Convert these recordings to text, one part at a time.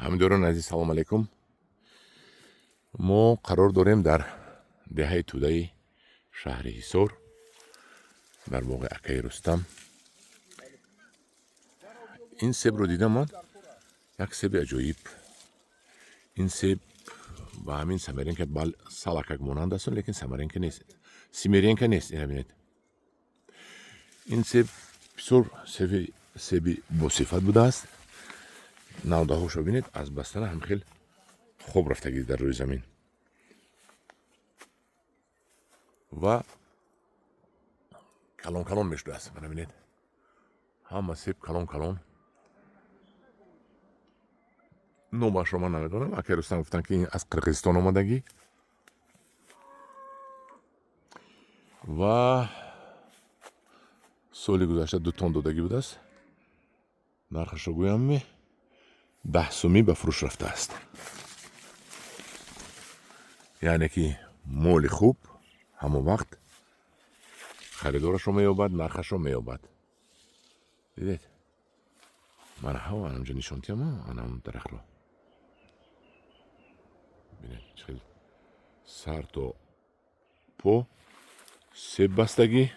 Ҳамдиёрони азиз, салом алейкум. Мо қарор дорем дар деҳаи Тӯдаи шаҳри Ҳисор, дар боғи акаи Рустам. Ин себро дидам ман, як себи аҷоиб. Ин себ ба ҳамин самаренка бал салакак монанд аст, лекин самаренка нест, симеренка нест. Ина бинед, ин себ бисёр себи босифат будааст. Навдаҳошо бинед, аз бастана ҳам хел хоб рафтагӣ дар рӯи замин ва калон калон мешудааст. Мана бинед, ҳама себ калон калон. Номашро ман намедонам, акай Рустам гуфтанд, ки ин аз Қирғизистон омадагӣ ва соли гузашта 2 тон додагӣ будааст. Нархашро гӯям, 10 сумӣ ба фурӯш рафтааст. Яъне ки моли хуб ҳамон вақт харидорашро меёбад, нархашро меёбад. Дидед, мана ҳаво анамҷо нишон тиям, анам дарахтро бинед, чӣ хел сар то по себ бастагӣ,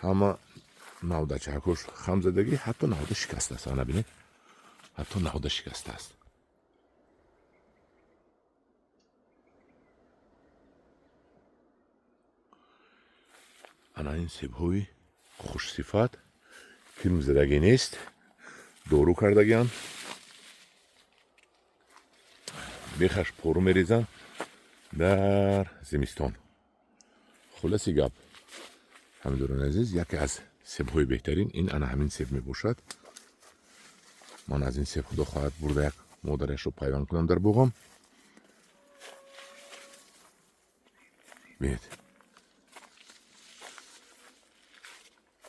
ҳама навдачаҳакош хам задагӣ, ҳатто навда шикастааст. Ана бинед, ҳатто навда шикастааст. Ана ин себҳои хушсифат, кирмзадагӣ нест, дору кардагианд, бехаш пору мерезанд дар зимистон. Хулоси гап, ҳамдиёрони азиз, яке аз себҳои беҳтарин ин ана ҳамин себ мебошад. Ман аз ин себ, худо хоҳад, бурда як модарашро пайванд кунам дар боғам. Бинед,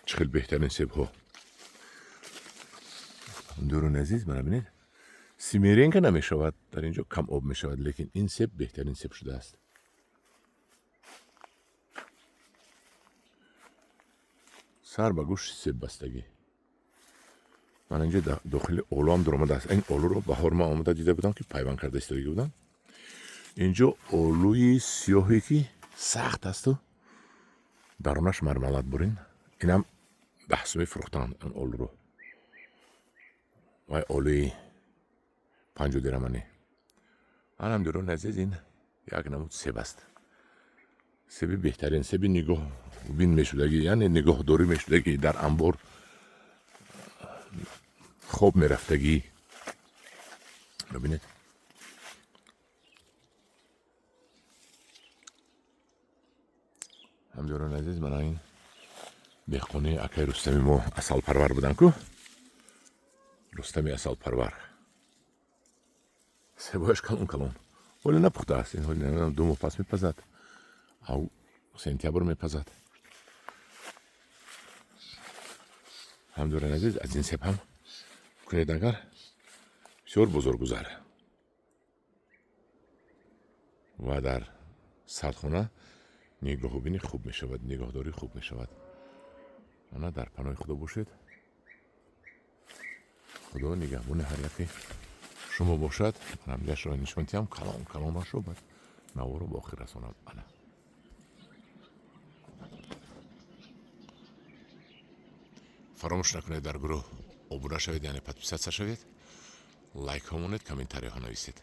чӣ хел беҳтарин себҳо. Ҳамдиёрони азиз, мана бинед, симеренка намешавад, дар ин ҷо кам об мешавад, лекин ин себ беҳтарин себ шудааст. Сар ба гӯш себ бастагӣ. Ман инҷо дохили олуам дуромадааст. Ин олуро баҳор ман омада дида будам, ки пайванд карда истодагӣ будам. Инҷо олӯи сиёҳе, ки сахт асту дарунаш мармалад бурин. Инам 10 сумӣ фурӯхтанд ин олуро. Вай олӯи 50 дираманӣ. Анам дирони азиз, ин як намуд себ аст. Себи беҳтарин, себи нигоҳ бин мешудагӣ, яъне нигоҳдорӣ мешудагӣ, дар анбор хоб мерафтагӣ. Бибинед, ҳамдиёрони азиз, мана ин деҳқони акай Рустами мо асалпарвар буданд ку, Рустами асалпарвар. Себояш калон калон, ҳоле напухтааст. Ин ҳоли намедонам, 2 моҳ пас мепазад, ав сентябр мепазад. Ҳамдиёрони азиз, аз ин себ ҳам кунед, агар бисёр бозоргузар ва дар сардхона нигоҳубини хуб мешавад, нигоҳдорӣ хуб мешавад. Ана дар паноҳи Худо бошед. Худо нигаҳбони ҳар яке шумо бошад. Рамзияшро нишон диҳам, калон калонашро, баъд наворо ба охир расонам. Ана фаромӯш накунед, дар гурӯҳ обуна шавед, яъне подписаться шавед, лайкҳо монед, комментарияҳо нависед.